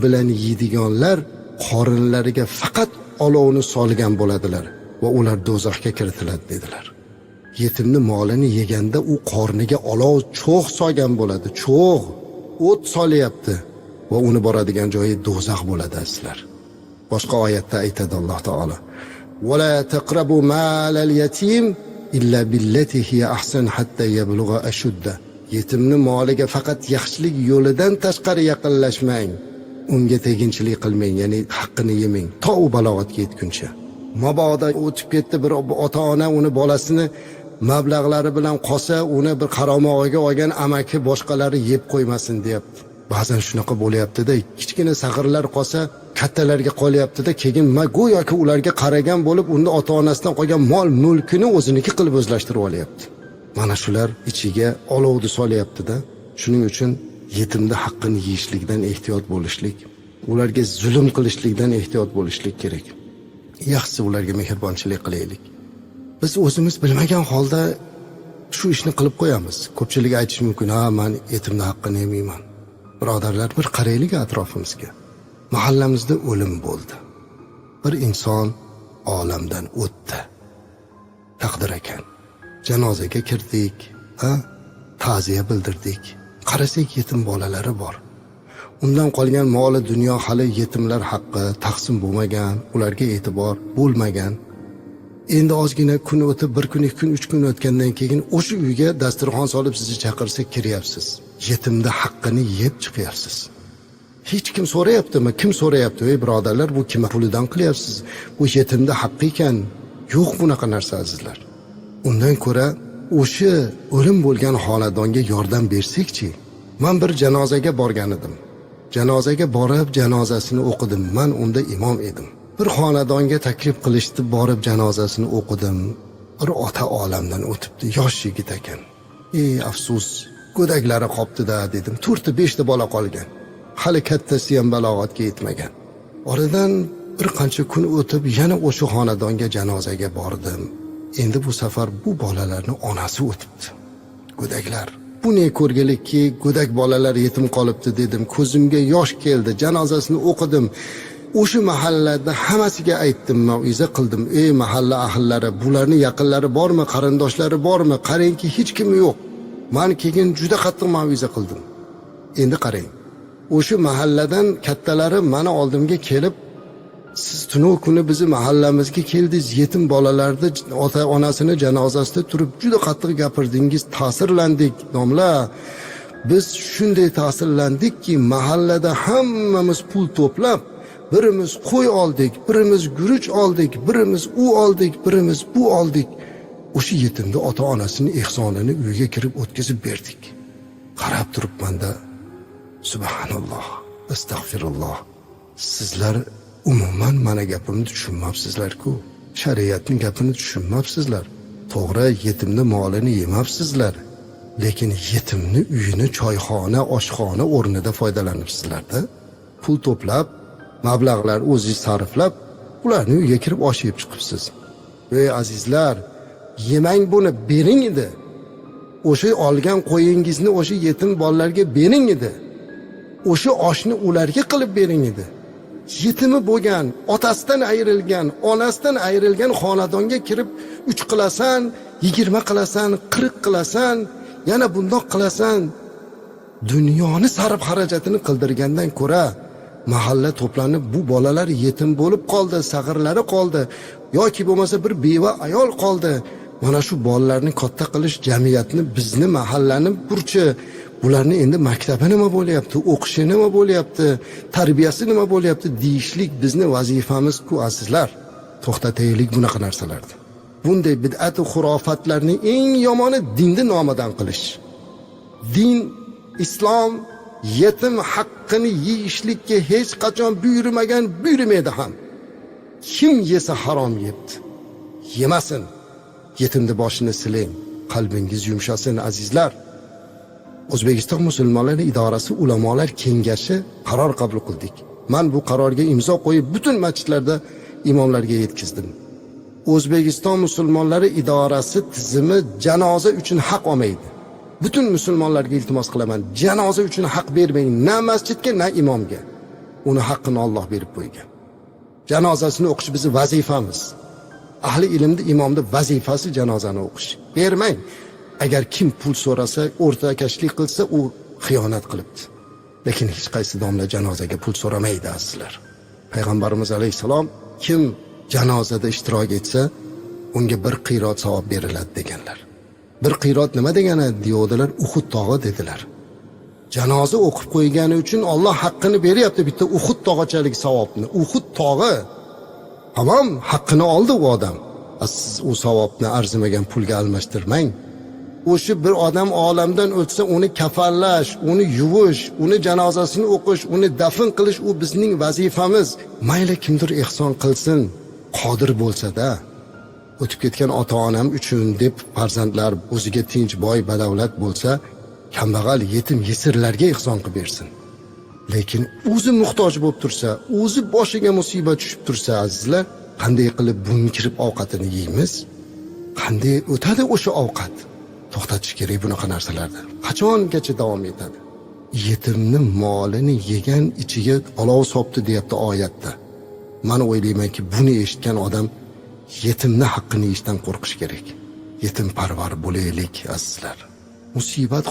bilan yeydiganlar qorinlariga faqat olovni solgan bo'ladilar va ular do'zaxga kiritiladi dedilar. Yetimni molini yeganda u qorniga olov cho'g' solgan bo'ladi, cho'g', o't solyapti va uni boradigan joyi do'zax bo'ladi azizlar. Boshqa oyatda aytadi Alloh taolo: "Va la taqrabu malal yatim illa billati hiya ahsan hatta yablugha ashudda." Yetimni moliga faqat yaxshilik yo'lidan tashqari yaqinlashmang. Unga teginchilik qilmang, ya'ni haqqini yemang, to u balog'atga yetguncha. Mabodo o'tib ketdi bir ota-ona uni bolasini mablag'lari bilan qolsa, uni bir qaramog'iga olgan amaki boshqalari yeb qo'ymasin deyapti. Ba'zan shunaqa bo'lyapti-da, kichkina sag'irlar qolsa, kattalarga qolyapti-da, keyin go'yoki ularga qaragan bo'lib, unda ota-onasidan qolgan mol mulkini o'ziniki qilib o'zlashtirib olyapti. Mana shular ichiga olovni solyapti-da. Shuning uchun yetimni haqqini yeyishlikdan ehtiyot bo'lishlik, ularga zulm qilishlikdan ehtiyot bo'lishlik kerak. Yaxshisi ularga mehribonchilik qilaylik. Biz o'zimiz bilmagan holda shu ishni qilib qo'yamiz. Ko'pchilik aytishi mumkin, ha, men yetimni haqqini yemayman. Birodarlar, bir qaraylik atrofimizga. Mahallamizda o'lim bo'ldi. Bir inson olamdan o'tdi. Taqdir ekan. Janozaga kirdik, ha? Ta'ziya bildirdik. Qarasak yetim bolalari bor. Undan qolgan moli dunyo hali yetimlar haqqi taqsim bo'lmagan, ularga e'tibor bo'lmagan. Endi ozgina kun o'tib, bir kun, ikki kun, uch kun o'tgandan keyin o'sha uyga dasturxon solib sizni chaqirsa kiryapsiz. Yetimni haqqini yeb chiqyapsiz. Hech kim so'rayaptimi? Kim so'rayapti? Ey birodarlar, bu kim pulidan qilyapsiz? Bu yetimni haqqi ekan. Yo'q bunaqa narsa azizlar. Undan ko'ra o'sha o'lim bo'lgan xonadonga yordam bersakchi. Men bir janozaga borgan edim. Janozaga borib janozasini o'qidim. Men unda imom edim. Bir xonadonga taklif qilishdi, borib janozasini o'qidim. Bir ota olamdan o'tibdi, yosh yigit ekan. Ey afsus, go'daklari qopti-da dedim. 4 ta 5 ta bola qolgan. Hali kattasi ham balog'atga yetmagan. Oradan bir qancha kun o'tib yana o'sha xonadonga janozaga bordim. Endi bu safar bu bolalarni onasi o'tibdi. Go'daklar. Bu ne ko'rgilikki, go'dak bolalar yetim qolibdi dedim. Ko'zimga yosh keldi. Janozasini o'qidim. O'sha mahallada hammasiga aytdim, mauiza qildim. Ey mahalla ahllari, bularni yaqinlari bormi, qarindoshlari bormi? Qarangki, hech kimi yo'q. Men keyin juda qattiq mauiza qildim. Endi qarang. O'sha mahalladan kattalari meni oldimga kelib, siz tunov kuni bizni mahallamizga keldingiz, yetim bolalarni ota onasini janozasida turib juda qattiq gapirdingiz, ta'sirlandik domla. Biz shunday ta'sirlandikki, mahallada hammamiz pul to'plab, birimiz qo'y oldik, birimiz guruch oldik, birimiz u oldik, birimiz bu oldik. O'sha yetimni ota onasini ehsonini uyiga kirib o'tkazib berdik. Qarab turibmanda, subhanalloh, astag'firulloh. Sizlar umuman mana gapimni tushunmabsizlar-ku. Shariatning gapini tushunmabsizlar. To'g'ri, yetimni molini yemabsizlar. Lekin yetimni uyini choyxona, oshxona o'rnida foydalanibsizlar-da. Pul to'plab, mablag'lar o'zingiz sarflab, ularni uyiga kirib osh yeb chiqibsiz. Ey azizlar, yemang buni, bering edi. O'sha olgan qo'yingizni o'sha yetim bolalarga bering edi. O'sha oshni ularga qilib bering edi. Yetimi bo'lgan, otasidan ayrilgan, onasidan ayrilgan xonadonga kirib 3 qilasan, 20 qilasan, 40 qilasan, yana bundoq qilasan. Dunyoni sarf xarajatini qildirgandan ko'ra mahalla to'planib bu bolalar yetim bo'lib qoldi, sag'irlari qoldi yoki bo'lmasa bir beva ayol qoldi. Mana shu bolalarni katta qilish jamiyatni, bizni mahallani burchi. Bularni endi maktabi nima bo'lyapti, o'qishi nima bo'lyapti, tarbiyasi nima bo'lyapti deyishlik bizni vazifamiz-ku azizlar. To'xtataylik bunaqa narsalarni. Bunday bid'at va xurofatlarning eng yomoni dinni nomidan qilish. Din, islom yetim haqqini yeyishlikka hech qachon buyurmagan, buyurmaydi ham. Kim yesa harom yebdi. Yemasin. Yetimni boshini siling, qalbingiz yumshasin azizlar. O'zbekiston musulmonlari idorasi ulamolar kengashi qaror qabul qildik. Men bu qarorga imzo qo'yib butun masjidlarda imomlarga yetkazdim. O'zbekiston musulmonlari idorasi tizimi janoza uchun haq olmaydi. Butun musulmonlarga iltimos qilaman, janoza uchun haq bermang, na masjidga, na imomga. Uni haqqini Alloh berib qo'ygan. Janozasini o'qish bizni vazifamiz. Ahli ilmni, imomni vazifasi janozani o'qish. Bermang. Agar kim pul so'rasa, o'rtakashlik qilsa, u xiyonat qilibdi. Lekin hech qaysi domla janozaga pul so'ramaydi, azizlar. Payg'ambarimiz alayhissalom kim janozada ishtirok etsa, unga bir qirot savob beriladi deganlar. Bir qirot nima degani deyodilar, Uhud tog'i dedilar. Janoza o'qib qo'ygani uchun Alloh haqqini beryapti bitta Uhud tog'achalik savobni. Uhud tog'i tamom haqqini oldi u odam. Siz u savobni arzimagan pulga almashtirmang. O'sha bir odam olamdan o'tsa, uni kafanlash, uni yuvish, uni janozasini o'qish, uni dafn qilish u bizning vazifamiz. Mayli kimdir ehson qilsin, qodir bo'lsa-da. O'tib ketgan ota-onam uchun deb farzandlar o'ziga tinch, boy, badavlat bo'lsa, kambag'al, yetim, yesirlarga ehson qilib bersin. Lekin o'zi muhtoj bo'lib tursa, o'zi boshiga musibat tushib tursa, azizlar, qanday qilib buni kirib ovqatini yeymiz? Qanday o'tadi o'sha ovqat? To'xtatish kerak bunaqa narsalarni. Qachongacha davom etadi? Yetimni molini yegan ichiga olov sopti deyapti oyatda. Man o'ylaymanki, buni eshitgan odam yetimni haqqini yeyishdan qo'rqish kerak. Yetim parvar bo'laylik, azizlar. Musibat